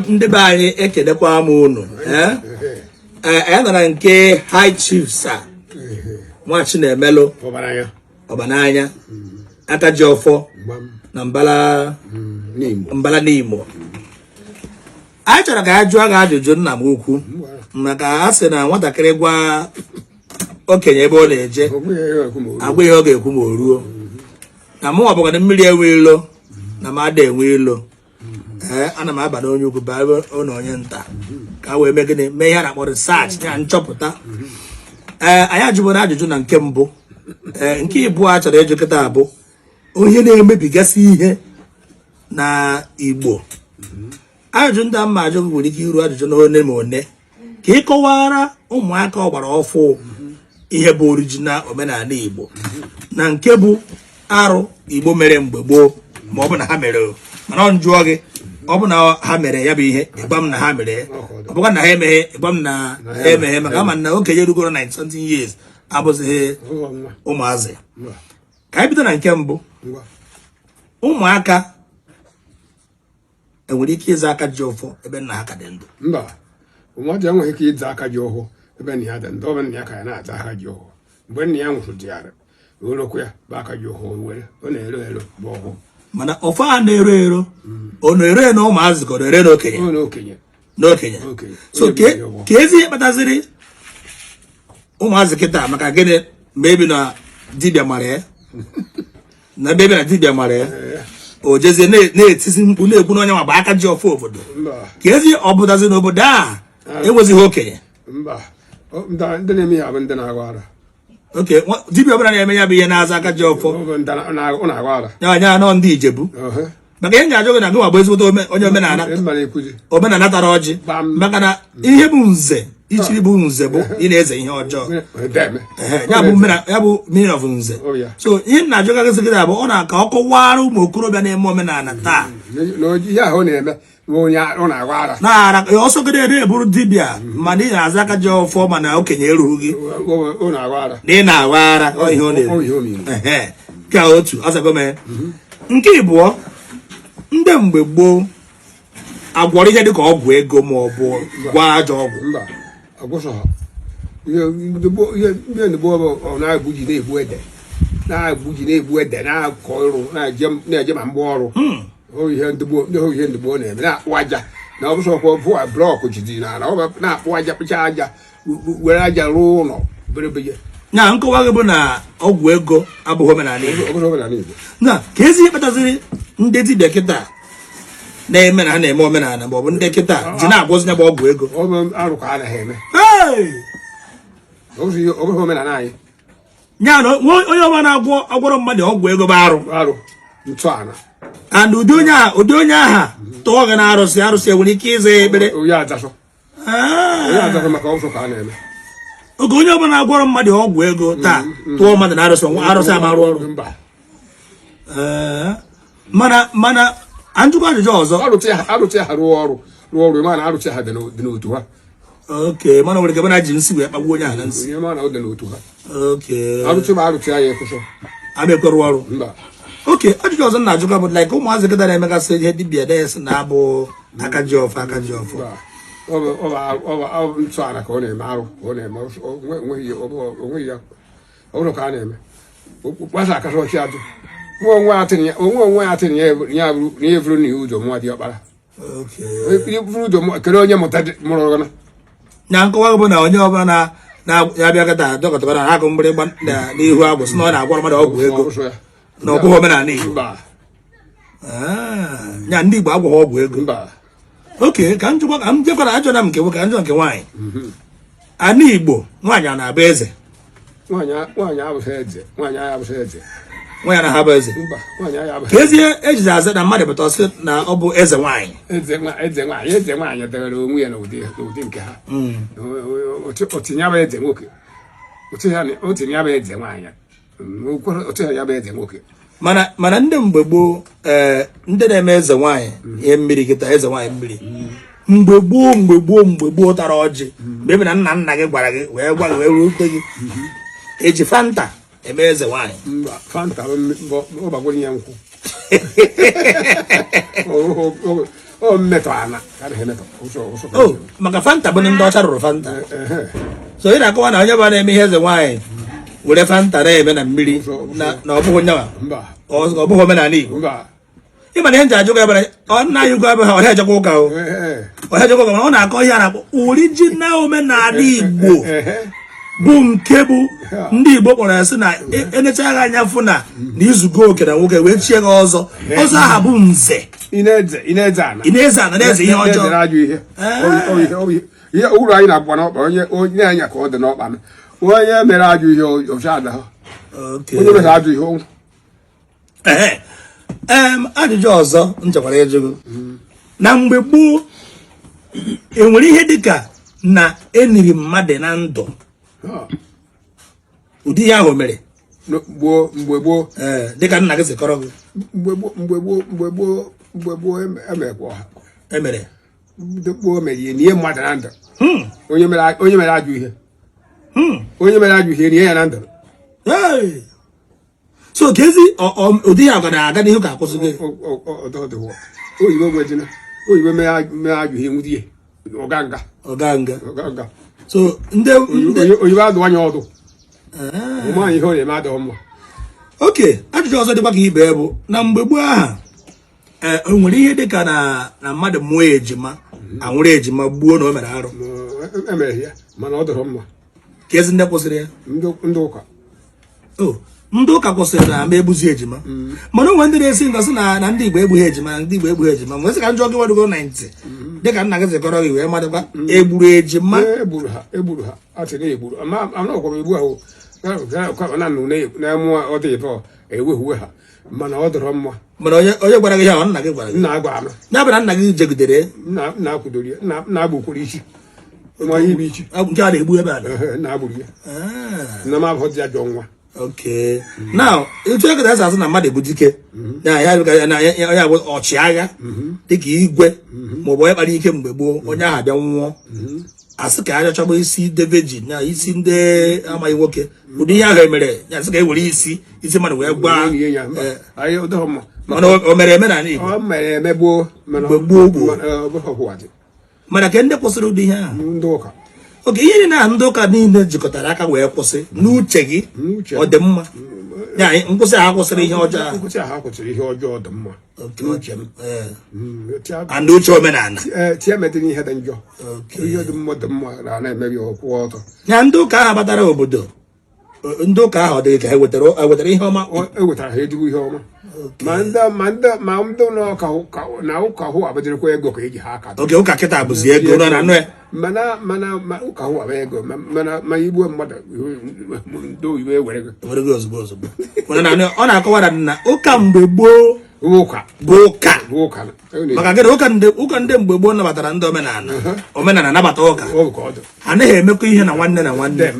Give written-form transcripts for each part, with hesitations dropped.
Ndị be anyị, ekelekwa m unu. Anyị nọ na nke High Chief Sir Nwachinemelu Ọbaranya. Ọbananya, aka ji ọfọ Gbam. na mbala N'Imo. Mbala n'Imo. Anyị chọrọ ka anyị jụọ gị ajụjụ, nna m ukwu, maka a sị na nwatakịrị gwa okenye ebe ọ na-eje, Ọ bụghị ihe ekwu ma o ruo. Agwa ihe ọ ga-ekwu ma o ruo. Na mụnwa bụkwa mmiri enwe ilo na m ada enwe ilo. Ee, ana m aba n'onye ukwu baa ebe ọ na onye nta ka a wee mee gịnị? Mee ihe a na-akpọ research, ya nchọpụta. Ee, anyị ajụbụrụ ajụjụ na nke mbụ. Ee, nke ịbụọ a chọrọ ịjụ kịta bụ onye na-emebigasị ihe na Igbo. Ajụjụ ndị a mma ajụ gị nwere ike iru ajụjụ na one ma one, ka ị kọwara ụmụaka ọgbara ọfụ ihe bụ original omenala Igbo na nke bụ arụ Igbo mere mgbe gboo, ma ọ bụ na ha mere o. Mana ọ njụọ gị, ọ bụ na ha mere ya bụ ihe, ịgwa m na ha mere ya. Ọ bụkwa na ha emeghe, ịgwa m na ha emeghe, maka ama na okenye rugoro 90 something years abụzighị Ụlọ nwa. ụmụazị. Ngwa. Ka anyị bido na nke mbụ. Ngwa. Ụmụaka enwere ike ịza aka ji ọfọ ebe nna ha ka dị ndụ? Mba, ụmụaka enweghị ike ịza aka ji ọhụụ ebe nna ya dị ndụ. Ọ bụ nna ya ka ya na-aza aka ji ọhụụ. Mgbe nna ya nwụrụ, dịgharị orokwu ya bụ aka ji ọhụụ were ọ na-ero ero bụ ọhụụ. Mana ọfọ a na-ero ero, ọ na-ero na ụmụazị ka ọ na-ere n'okenye? Ọ na okenye. N'okenye. Okenye. So Onye ke bụ ọgbọ. ka ezi ihe kpataziri ụmụazị kịta, maka gịnị? Mgbe ebi na dibịa mara ya, na ebe ebe na dibịa mara ya, o jezie na-etisi mkpu, na-ekwu na onye nwa bụ aka ji ọfọ obodo. Mba. Ka ezi ọ bụtazi n'obodo a enwezighị okenye? Mba. Ndị na-eme ya bụ ndị na-aghọ ara. Oke dibịa ọbụla na-eme ya bụ ihe na-aza aka ji ọfọ. Ọ bụ ndị ọ na-aghọ ara. Nya nya nọ ndị Ijebu. Ọhụ. Maka ihe m ga-ajụ gị na gị nwa bụ ezigbote onye omenala. Mma na-ekwuzi. Omenala tara ọjị. Gbam. Maka na ihe bụ nze ichiri bụ nze bụ ị na-eze ihe ọjọọ. Deme. Ehe, ya bụ ya bụ meaning of nze. Oh, yeah. So ihe m na-ajụgasị gị bụ ọ na ka ọ kọwara ụmụ okorobịa na-eme omenala taa. Na ihe ahụ ọ na-eme bụ onye ọ na-aghọ ara. Na-ara ọsọ gị na eburu dibịa, mana ị na-aza aka ji ọfọ, mana okenye erughị gị. Ọ na-aghọ ara. Na ị na-aghọ ara, ọ ihe ọ Ọ ihe ọ na-eme. na-eme. Ehe, nke a otu azago m ya. Nke ịbụọ, ndị mgbe gboo agwọrọ ihe dịka ọgwụ ego ma ọ bụ gwọọ ajọ ọgwụ? Mba, ọgwụsọ ha. Ihe ndị gboo, ihe ndị gboo bụ ọ na-egbu ji, na-egbu ede, na-egbu ji, na-egbu ede, na-akọ ọrụ, na-eje ma mgba ọrụ. Ọ ihe ndị gboo, ndị ihe ndị gboo na-eme, na-akpụ aja na ọ bụsọkwa vụ block jidi n'ala, ọ bụ na-akpụ aja, kpụcha aja, were aja rụọ ụlọ berebe. Na nkọwa gị bụ na ọgwụ ego abụghị omenala Igbo? Ọ bụrụ omenala Igbo. Na ka ezi ihe kpataziri ndị dibịa kịta na-eme na ha na-eme omenala, ma ọ bụ ndị kịta ji na-agwọzi ya bụ ọgwụ ego? Ọ bụ arụ ka a naghị eme. Hey! Ọ bụghị omenala anyị. Ya na onye ọbụla na-agwọ agwọrọ mmadụ ọgwụ ego bụ arụ. Arụ, ntọala. And ụdị onye aha tụọ gị na arụsị, arụsị enwere ike ịza ya ekpere? Onye azasọ. Ah. Onye azasọ, maka ọsọ ka a na-eme. Oge onye ọbụla na-agwọrọ mmadụ ọgwụ ego taa tụọ mmadụ na arụsị, arụsị ama arụ ọrụ? Mba. Ee, mana njụkwa ajụjụ ọzọ. Arụtị ha rụọ ọrụ, ma na arụtị ha dị n'otu ha. Oke, mana nwere ike ebe na ji nsi wee kpagbuo onye ahụ na nsi. Onye ma na ọ dị n'otu ha. Oke. Arụtị bụ arụtị anyị ekwụsọ. Ama ekwerụ ọrụ? Mba. Oke, ajụjụ ọzọ m na-ajụkwa bụ like ụmụazị kịta na-emegasị ihe dibịa na-esi na-abụ aka ji ọfọ, aka ji ọfọ. Mba. Ọ bụ ntọala ka ọ na-eme, arụ ka ọ na-eme. Onweghị ya, ọ bụrụ ka a na-eme kpasa akasa ọchị ajụ nwa onwe atịrị ya onwe onwe ya atịrị ya ya bụrụ na ya evuru n'ihu ụzọ mụọ dị ọkpara. Oke. Evuru ụzọ mụọ kedu onye mụta mụrụ ọgana. Na nkọwa bụ na onye ọbụla na na-ya bịa kịta dọkọtara na akụ mgbịrịgba n'ihu agwụ sị na ọ na-agwọrọ mmadụ ọgwụ ego, Ọsọ ya. na ọ bụghị omenala Igbo? Mba. Ah, ya ndị Igbo agwọghị ọgwụ ego? Mba. Oke, ka m jụkwa, ka m jekwara ajọ na nke nwoke, ka m jụọ nke nwaanyị. Ana Igbo, nwaanyị a na-abụ eze? Nwaanyị abụghị eze, nwaanyị anyị abụghị eze. Nwaanyị na-abụ eze? Mba, nwaanyị anyị abụghị. Ka ezi ejiji aza na mmadụ pụta ọsị na ọ bụ eze nwaanyị? Eze nwaanyị debere onwe ya n'ụdị nke ha. Otinye ya bụ eze nwoke, otinye ya bụ eze nwaanyị, otinye ya bụ eze nwoke. Mana ndị mgbe gboo, ee, ndị na-eme eze nwaanyị ihe mmiri kịta, eze nwaanyị mmiri, mgbe gboo, mgbe gboo, mgbe gboo tara ọjị, mgbe ebe na nna nna gị gwara gị wee gwa gị wee rute gị, eji Fanta eme eze nwaanyị? Mba, Fanta bụ ọ bagwere ya nkwụ. Ọ mmetọ ana ka anaghị emetọ ụsọ ụsọ ka O maka Fanta bụ ndị ọcha rụrụ Fanta. Ehe. So ị na-akọwa na onye bụ na-eme ihe eze nwaanyị were Fanta na-eme na mmiri na ọ bụghị nyawa? Mba. Ọ bụghị omenala Igbo? Mba. Ị ma na ihe m ji ajụ gị ebere ọ nna anyị ukwu abụghị ọhịa ejekwa ụka o. Ehe. Ọhịa ejekwa ụka, mana ọ na-akọ ihe a na-akpọ original omenala Igbo Ehe. bụ nke bụ ndị Igbo kpọrọ ya sị na enecha gị anya fụ na izugo oke na nwoke wee chie gị ọzọ, ọzọ aha bụ nze. Ị na-eze, ị na-eze ana. Ị na-eze ana, na-eze ihe ọjọọ. Na-ezere ajọ ihe. Ọ ihe uru anyị na-agba n'ọkpa onye onye anya ka ọ dị n'ọkpa m. Onye mere ajọ ihe ọcha ada. Onye mere ajọ ihe ọnwụ. Ee. Ajụjụ ọzọ m chọkwara ịjụ gị, na mgbe gboo enwere ihe dịka na eniri mmadụ na ndụ? Ụdị ihe ahụ mere? Gboo, mgbe gboo. Ee, dịka nna gị si kọrọ gị. Mgbe gboo, mgbe gboo, mgbe gboo, mgbe gboo emekwa ọha. Emere. Ndị gboo mere ihe nie mmadụ na ndụ. Onye mere ajọ ihe. Onye mere ajọ ihe nie ya na ndụ. Hey! So ka ezi ụdị ihe agara aga n'ihu ka akwụsị gị? Ọdọdịwọ. Oyibo nwejina. Oyibo mere ajọ ihe nwudie. Ọga nga. Ọga nga. Ọga nga. So ndị Oyibo adụ anya ọdụ. Ụmụ anyị ihe ọ na-eme adịghị mma. Oke ajụjụ ọzọ dịkwa ka ibe bụ na mgbe gboo aha o nwere ihe dịka na mmadụ mụọ ejima, anwụrụ ejima gbuo na o mere arụ? Emere ya, mana ọ dịrọ mma. Ka ezi ndị kwụsịrị ya? Ndị ụka. O ndị ụka kwụsịrị na ama egbuzi ejima, mana o nwere ndị na-esi ngosi na ndị Igbo egbughị ejima, na ndị Igbo egbughị ejima. Nwesị ka njọ gị wadugo 90 dịka nna gị zikọrọ gị wee madịkwa egburu ejima. Egburu ha, egburu ha, a sị na egburu ama ọkwara egbu ahụ na nụ na mụọ ọ dị ịtọ eweghuwe ha, mana ọ dịrọ mma. Mana onye gwara gị ihe ahụ, nna gị gwara gị? Nna agwa m. Ya bụ na nna gị jegidere? Nna akwudoro ya, nna agbukwara ichi nwa ihe bụ ichi. Nke a na-egbu ebe a. Nna agburu ya. Nna m abụghị ajọ nwa. Okay, now etu eketa esi asị na mmadụ bụ dike na ya na ya bụ ọchịagha dịka igwe maọbụ onye kpara ike mgbe gboo, onye ahụ abịa nwụọ, asị ka aja chọba isi ndị virgin na isi ndị amaghị nwoke, ụdị ihe ahụ emere ya sị ka e were isi mmadụ wee gwa. Mana o mere eme n'ala Igbo? O mere eme gboo. Mgbe gboo gboo. Mana ke ndị kwụsịrị ụdị ihe ahụ? Ndị ụka. Oke ihe niile ahụ ndị ụka niile jikọtara aka wee kwụsị, n'uche gị ọ dị mma ya nkwụsị ha kwụsịrị ihe ọjọọ ahụ? Nkwụsị ha kwụsịrị ihe ọjọọ dị mma n'uche m. And uche omenala. Tie metụrụ ihe dị njọ, ihe dị mma dị mma na na-emebi ọkwụ ọtọ. Ya ndị ụka ahụ batara obodo, ndị ụka ahụ ọ dịghị ka ha wetara ihe ọma? Ewetara ha ezigbo ihe ọma, ma ndị na ụka hụ abụdịrịkwa ego ka eji ha aka. Oge ụka kịta bụzi ego nọ na nụ ya. Mana ma ụka hụ abụ ego, mana ma igbuo mmadụ, ndị oyibo ewere gị. Were gị ozugbo ozugbo. Mana na ọ na-akọwara na ụka mgbe gboo ụka bụ ụka bụ ụka. Maka gịnị? Ụka ndị mgbe gboo nabatara ndị omenala, omenala nabata ụka. Anaghị emekọ ihe na nwanne na nwanne.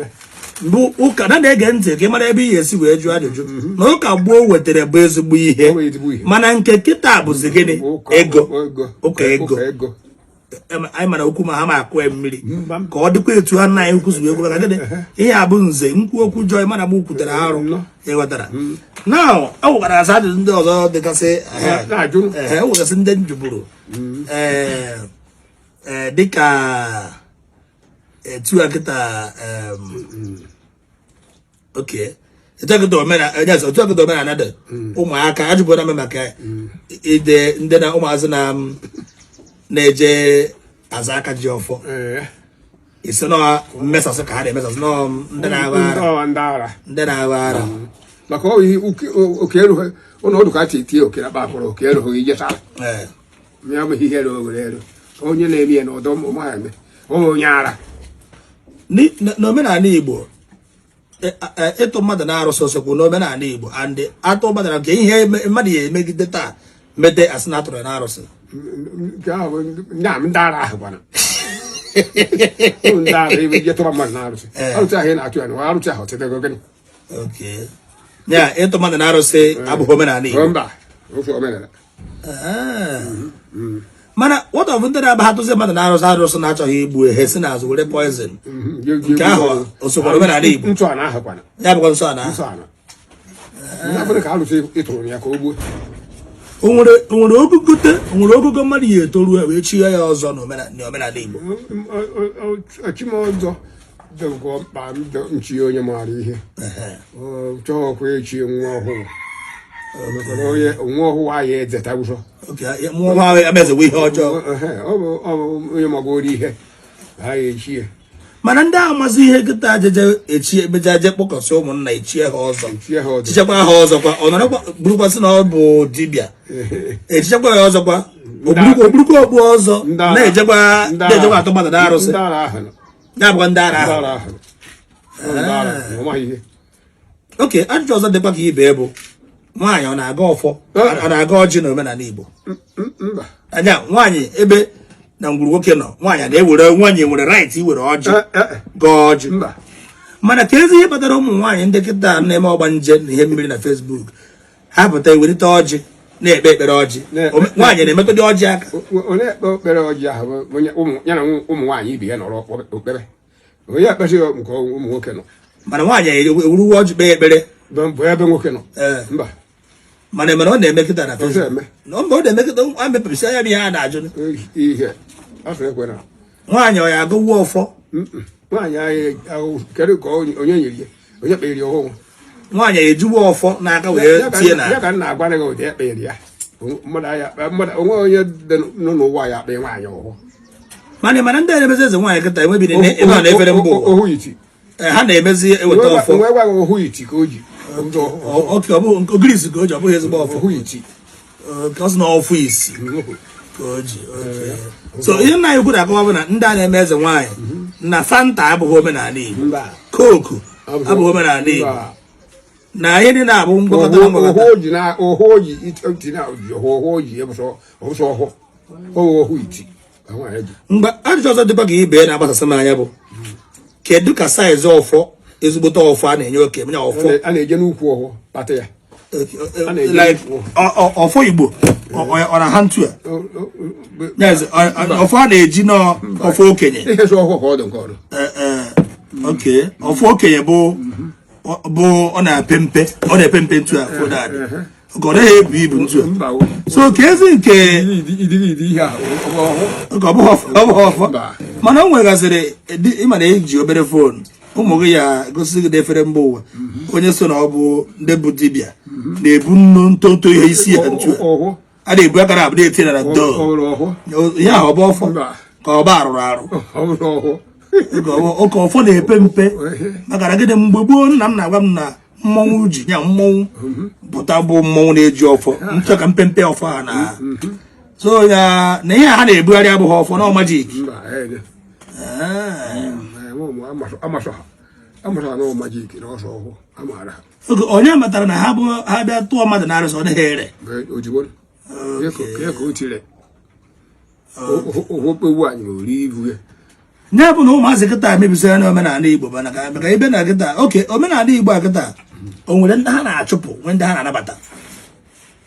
Mbụ ụka na na-ege ntị ka ị mara ebe ị ga-esi wee jụọ ajụjụ na ụka gboo wetara bụ ezigbo ihe, mana nke kịta bụzi gịnị? Ego, ụka ego. Anyị mara okwu ma ha ma akụ mmiri ka ọ dịkwa etu ha nna anyị kwuziri okwu. Maka gịnị? Ihe a bụ nze nkwu okwu jọọ mana m kwutere arụ ịghọtara na ọ nwekwara asa ajụjụ ndị ọzọ dịgasị enwegasị ndị njụburu ee dịka etu a kịta. Oke etu a kịta otu a kịta omenala dị ụmụaka ajụbụra m maka ide ndị na ụmụazị na na-eje aza aka ji ọfọ isi nọ mmesasị ka ha na-emesasị nọ ndị na-agba ara, ndị na-agba ara. Maka oke erughị ụlọ ọdụ ka a tie oke na kpakpọrọ oke erughị ijeta ya abụghị ihe ere ere onye na-eme ya n'ọdọ ụmụ ha eme onye ara. N'omenala Igbo, ịtụ mmadụ na-arụsị osokwu n'omenala Igbo and atụ mmadụ na nke ihe mmadụ ya emegide taa mete asị na atụrụ ya na-arụsị. Ndị ara ahụ gbara ndị ara ebe ije tụba mmadụ na-arụsị, arụsị ahụ ị na-atụ ya na arụsị ahụ ọtịtago gịnị? Ya ịtụ mmadụ na-arụsị abụghị omenala Igbo. Mba, ofe omenala. Mana what of ndị na-aba ha tụzi mmadụ na-arụsị arụsị na-achọghị igbu ehe si n'azụ were poison? Nke ahụ o sokwara omenala Igbo? Nsọ ana ahụkwana. Ya bụkwa nsọ ana. Nsọ ana. Ya bụrụ ka arụsị ịtụrụ ya ka o gbuo. O nwere o nwere ogogote, o nwere ogogo mmadụ ya etoruo wee chie ya ọzọ n'omenala Igbo? Ochimọzọ dịkwa mkpa nchi onye maara ihe. Chọọkwa echi nwa ọhụụ, maka na onye nwa ọhụụ anyị ezeta ụzọ. Okay, mụọ nwa ahụ emezewe ihe ọjọọ. Ọ bụ onye magoro ihe anyị echi ya. Mana ndị ahụ mazi ihe kịta jeje echi emeja je kpọkọsị ụmụnna echie ha ọzọ. Echie ha ọzọ. Chichakwa ha ọzọ kwa, ọ nọrọkwa bụrụkwasị na ọ bụ dibịa, echichakwa ya ọzọ kwa, oburukwa okpu ọzọ na-ejekwa na-ejekwa atụ mmadụ n'arụsị. Ndị ara ahụ. Ya bụkwa ndị ara ndị ahụ. Ara ahụ. Ndị ara ahụ, ọ maghị ihe. Oke ajụjụ ọzọ dịkwa ka ibe bụ, nwaanyị ọ na-aga ọfọ, ọ na-aga ọjị n'omenala Igbo? Mba. Anya nwaanyị ebe na ngwuru nwoke nọ, nwaanyị na-ewere, nwaanyị nwere right iwere ọjị Eh, eh, gọọ ọjị? Mba. Mana ka ezi ihe kpatara ụmụ nwaanyị ndị kịta na-eme ọgbanje na ihe mmiri na Facebook, ha pụta ewelite ọjị na-ekpe ekpere ọjị? Nwaanyị na-emetụdị ọjị aka? Onye ekpe ekpere ọjị ahụ bụ onye ya na ụmụ nwaanyị ibe ya nọrọ okpere. Onye ekpesịghị nke ụmụ nwoke nọ. Mana nwaanyị ewuruwe ọjị kpee ekpere? Bụ ebe nwoke nọ. Ee. Mba. Mana ọ na-eme kịta na Ọzọ Facebook. eme. Na mba, ọ na-eme kịta a mepebisi anya bụ ihe a na-ajụ. Ihe afọ ekwe na Nwaanyị ọ ya agụwa ọfọ? Mm-mm. Nwaanyị anyị ahụ, kedu ka onye nyere ya, onye kpere ya ọhụụ? Nwaanyị ejuwe ọfọ n'aka wee tie na Ya ka m na-agwa gị, ụdị ekpere ya, mmadụ anya mmadụ onwe onye dị nọ n'ụwa ya akpe nwaanyị ọhụụ. Mana ndị na-emezi eze nwaanyị kịta enwebi ebe a na-efere mba ụwa. Ohu iti. Ee, ha na-emezi eweta ọfọ. Nwe gwa gị, ohu iti ka o ji. Oke, ọ bụ ogirisi ka o ji, ọ bụghị ezigbo ọfọ. Ohu iti. Ka ọ sị na ọfọ isi ka o ji. Okay. So ihe nna anyị kwuru akọwa bụ na ndị a na-eme eze nwaanyị na Fanta abụghị omenala Igbo. Mba. Coke abụghị omenala Igbo. Mba. Na ihe dị na-abụ ngwakọta na ngwakọta. Ohu oji na ohu oji iti na oji ohu oji ebụsọ ọbụsọ ọhụ ohu ohu iti ka nwaanyị ji. Mgbe ajụjụ ọzọ dịkwa ka ibe na-agbasasị m anya bụ, kedu ka size ọfọ, ezigbote ọfọ a na-enye oke nye ọfọ? A na-eje n'ukwu ọhụ kpata ya. A na-eje Like n'ukwu. ọfọ Igbo ọ na ha ntu a? Yes, ọfọ a na-eji nọ ọfọ okenye. Ihe sọ ọhụ ka ọ dị nke ọdụ. Eh, eh, okay, ọfọ okenye bụ ọ na-epe mpe, ọ na-epe mpe ntu a fọdadị ka ọ naghị ebu ibu ntu a. Mba o. So ka ezi nke Idiri idi ihe a ọ bụ ọhụ. Nke ọ bụghị ọfọ, ọ bụghị ọfọ. Mba. Mana o nwegasịrị ịma na eji obere phone ụmụ gị ya gosi gị n'efere mba ụwa, onye so na ọ bụ ndị bụ dibịa na-ebu nnu ntonto ihe isi ya ntu a. Ọhụ. A na-ebu akara abụ na-etinye na doo. Ọhụrụ ọhụ. Ihe ahụ ọ bụ ọfọ? Mba. Ka ọ bụ arụrụ arụ? Ọhụrụ ọhụ. Oge ọfọ na-epe mpe, maka na gịnị, mgbe gboo nna m na-agwa m na mmọnwụ ji ya mmọnwụ pụta bụ mmọnwụ na-eji ọfọ nchọ ka mpempe ọfọ ha na so ya na ihe ha na-ebugharị abụghị ọfọ na magic. Mba, ee. Amasọ ha, amasọ ha na magic na ọsọ ọhụ amaara ha. Oge onye matara na ha bụ ha bịa tụọ mmadụ na arụsị, ọ dịghị ere. Ozugbo ya ka o tire okpokpo anyị ori ibu ya. Ya bụ na ụmụazị kịta emebisara na omenala Igbo, mana ka maka ebe na kịta oke omenala Igbo a kịta, o nwere ndị ha na-achụpụ, nwee ndị ha na-anabata.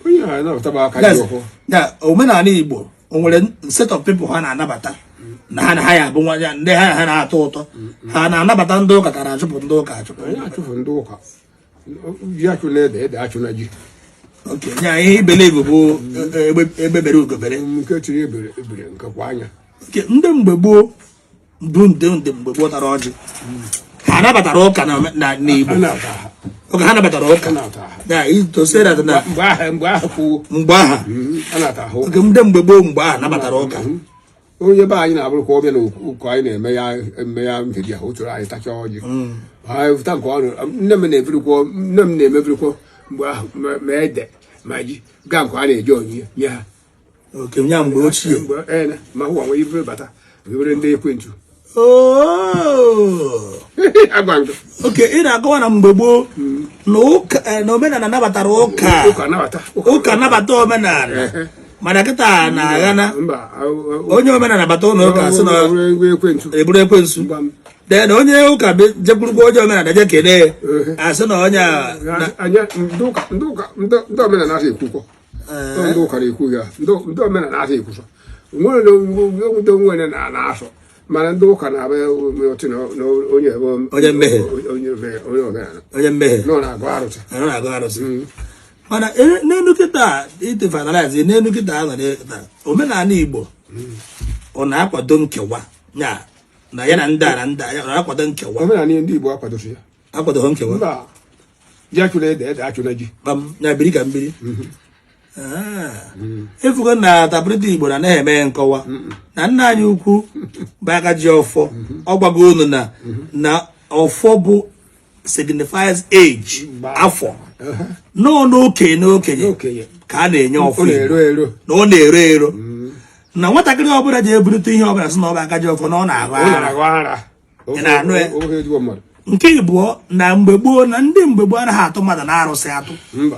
Onye ha anabata bụ aka ji Yes. ọhụ. Ya omenala Igbo, o nwere set of people ha na-anabata na ha na ha ya bụ nwa ya, ndị ha ha na-atọ ụtọ, ha na-anabata ndị ụka ka na-achụpụ ndị ụka achụpụ? Anyị achụpụ ndị ụka, ji achụ na ede, ede achụ na ji. Okay, nya ihe ibelieve bụ egbe egbe bere ugo bere. Nke tiri ebere ebere nke kwa anya. Okay, ndị mgbe gboo bụ ndị mgbe gboo tara ọjị, ha nabatara ụka na n'Igbo? A na-ata ha. Oge ha nabatara ụka. A na-ata ha. Na to say that na Mgbe ahụ kwuo. Mgbe aha. A na-ata ha ụka. Oge ndị mgbe gboo, mgbe aha nabatara ụka. Onye be anyị na-abụrụkwa ọbịa na ụkọ anyị na-eme ya eme ya mfedi ahụ, o tụrụ anyị tacha ọjị. Anyị pụta nke ọnụ nne m na-ebirikwa, nne m na-emebirikwa mgbe ahụ ma ede ma ji gaa nke a na-eji onyinye nye ha. Oke nya mgbe ochie. Mgbe ee, ma hụwa nwee ibere bata ibere ndị ekwentị. Oh. Agwa ngụ. Oke ị na-akọwa na mgbe gboo na ụka na omenala nabatara ụka. Ụka nabata. Ụka nabata omenala, mana kịta na-agha na Mba. onye omenala bata ụlọ ụka sị na ekwentị. Eburu ekwensu. Ngwa m. Then onye ụka jekwurukwa onye omenala je kelee, asị na onye a Anya ndị ụka, ndị ụka, ndị omenala asị ekwukọ, ndị ụka na-ekwu ya, ndị omenala asị ekwusọ nwere ndị nwere na na-asọ, mana ndị ụka na-abịa otu na onye Onye mmehie. Onye mmehie, onye omenala Onye mmehie. nọ na-agụ arụsị. Ọ na-agụ arụsị. Mana n'elu kịta ite finalize, n'elu kịta a nọ kịta, omenala Igbo ọ na-akwado nkewa ya na ya na ndị a na ndị a, ya ọ na-akwado nkewa? Omenala ndị Igbo akwadosi ya. Akwadoghị nkewa? Mba, ji achụla ede, ede achụla ji. Kpam ya biri ka mbiri. Efugo na tapụrịta Igbo na anaghị eme nkọwa na nna anyị ukwu bụ aka ji ọfọ. Ọ gwago unu na ọfọ bụ signifies age, afọ nọọ n'okenye n'okenye n'okenye ka a na-enye ọfọ. Ọ na-ero Igbo ero. Na ọ na-ero ero, na nwatakịrị ọbụla ji ebulite ihe ọbụla sị na ọ bụ aka ji ọfọ, na ọ na-aghọ ọ ara. Na-aghọ ara. Ị na-anụ ya? Ofe ezigbo mmadụ. Nke ịbụọ, na mgbe gboo, na ndị mgbe gboo anaghị atụ mmadụ na arụsị atụ. Mba.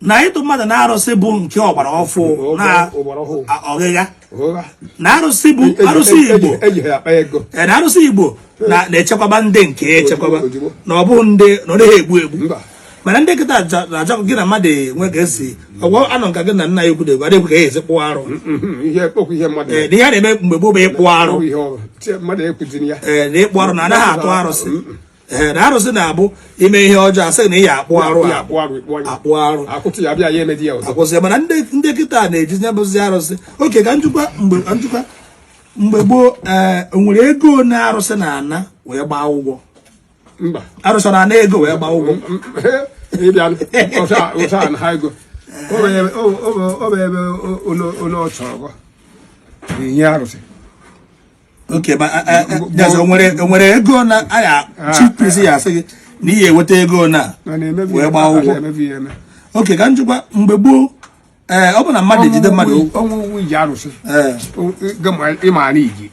Na ịtụ mmadụ na arụsị bụ nke ọgbara ọfụ na ọgbara ọhụụ. Ọghịgha. Ụgha. Na arụsị bụ arụsị Igbo. Eji ha akpa ego. Ee, na arụsị Igbo na-echekwaba ndị nke ya echekwaba. Ozugbo. Na ọ bụghị ndị na ọ naghị egbu egbu. Mba. Mana ndị kịta na-achọ gị na mmadụ enwe ka esi ọgwọ anọ nka gị na nna ya ukwu na-egwu adịghị ka esi kpụọ arụ. Ihe okwu ihe mmadụ. Ee, na ihe a na-eme mgbe gboo bụ ịkpụ arụ. Ọ ihe ọrụ. Tie mmadụ ekwuzini ya. Ee, na ịkpụ arụ na anaghị atụ arụsị. Ee, na arụsị na-abụ ime ihe ọjọọ, asị na ị ya akpụ arụ. Ya akpụ arụ, ịkpụ anya. Akpụ arụ. Akwụtụ ya bịa ya emedi ya ọzọ. Akwụsị. Mana ndị kịta na-ejizi ya bụzi arụsị oke ka njikwa mgbe ka njikwa mgbe gboo. Ee, o nwere ego na arụsị na-ana wee gbaa ụgwọ? Mba. Arụsị na-ana ego wee gbaa ụgwọ? Ịbịa ụta na ha ego. Ọ bụ ebe onye ọ chọrọ gọ na-enye arụsị. Oke, ma o nwere ego na aya chief priest ya asị gị na ihe enweta ego na Na na-emebi wee gbaa ụgwọ? Emebi ya eme. Oke, ka njikwa mgbe gboo, ee, ọ bụ na mmadụ ejide mmadụ ọnwụ ụgwọ iji arụsị. Ee. Ịma na iji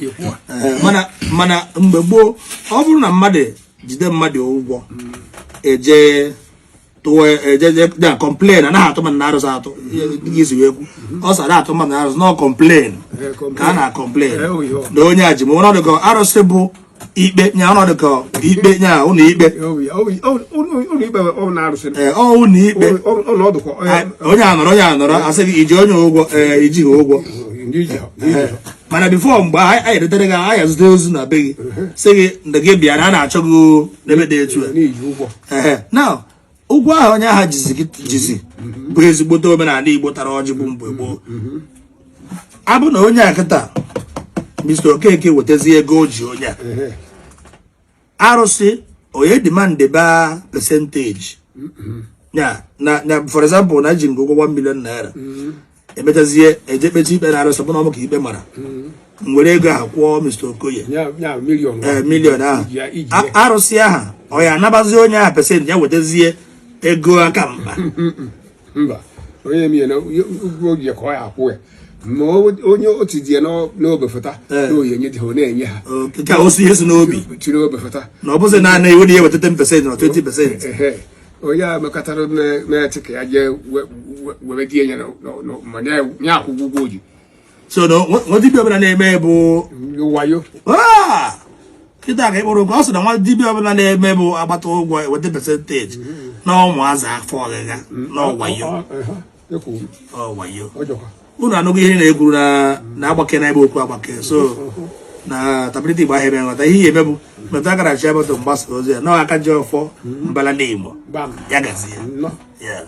ịkwụ. Ee, mana mgbe gboo, ọ bụrụ na mmadụ jide mmadụ ụgwọ, eje tụọ, eje na complain, anaghị atụ mmadụ na arụsị atụ. Ihe isi wee kwu, ọ sị anaghị atụ mmadụ na arụsị, nọ complain ka a na-complain Ee, o ihe ọ. na onye a ji ma ọnọdụ ka arụsị bụ ikpe nya, ọnọdụ ka ikpe nya ụlọ ikpe. Ụlọ ikpe ọ na-arụsị. Ee, ọ ụlọ ikpe. Ọnọdụ kwa. Onye a nọrọ, onye a nọrọ, asị gị iji onye ụgwọ, ee, ijighị ụgwọ. Ndị iji ndị iji. Mana before mgbe anyị edetere gị, anyị azụta ozu na be gị, sị gị na gị bịa na a na-achọ gị n'ebe dị etu a. N'iji ụgwọ. Ehe, now ụgwọ ahụ onye agha jizi gị jizi bụ ezigbote omenala Igbo tara ọjị bụ mgbe gboo abụ na onye a kịta, Mr. Okeke, wetazi ego o ji onye a, arụsị onye demand ba percentage ya na for example, na ji ngụgwọ 1 million naira, emechazie eje kpechi ikpe na arụsị bụ na ọ bụ ka ikpe mara m were ego ahụ kwụọ Mr. Okoye. Ya million. Ee, million ahụ. Iji ya iji ya. Arụsị ahụ ọ ya anabazi onye ahụ percent ya wetazie ego aka mkpa? Mba, onye eme ya na ụgwọ o ji ya ka ọ ya akwụ ya, ma onye otu ji ya n'obe fụta na oyi enye ha, ọ na-enye ha. Ka o si ihe si n'obi. Chiri obe fụta. Na ọ bụzi naanị iwu na ihe weta 10% na 20%. Ehe, onye a mekọtara na-eti ka ya jee were die ya ma nye akwụkwọ ụgwọ o ji. So na nwa dibịa ọbụla na-eme bụ wayo. Ah! Kịta ka ịkpụrụ ụgwọ, ọ sị na nwa dibịa ọbụla na-eme bụ agbata ụgwọ eweta percentage na ụmụazị afọ ọghịgha na ọwayo. Ekwu. Ọwayo. Ọjọkwa. Unu anụgo ihe na-ekwuru na na agbake na ebe okwu agbake, so na tabiriti Igbo ahụ eme nghọta ihe ihe eme bụ metụ akara chi abụtụ mgbasa ozi ya na aka ji ọfọ mbala n'Igbo. Bam. Ya gazie. Nnọọ. Yeah.